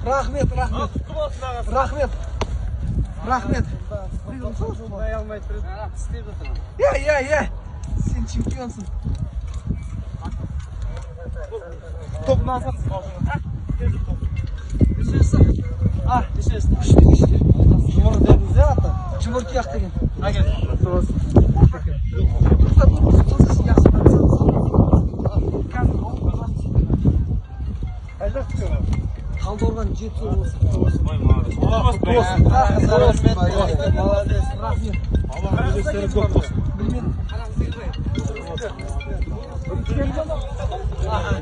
Рахмет, рахмет. Құтты болсын, ағасы. Рахмет. Рахмет. Шыдай алмай тұрып істеп жатыр. Иә, иә, иә. Сен чемпионсың. Топ назад. Нешесі? А, Нешесі? үште, үште. Жұмыр дедіңіз иә аты? Жұмыр тұяқ деген. Әкел. Тоқтат, жақсы. Қазір Қай жақтікі? Талдықорған, Жетісу облысы. Құтты болсын. Рахмет. Молодец. Рахмет. Көп болсын. Білмедім. Аха.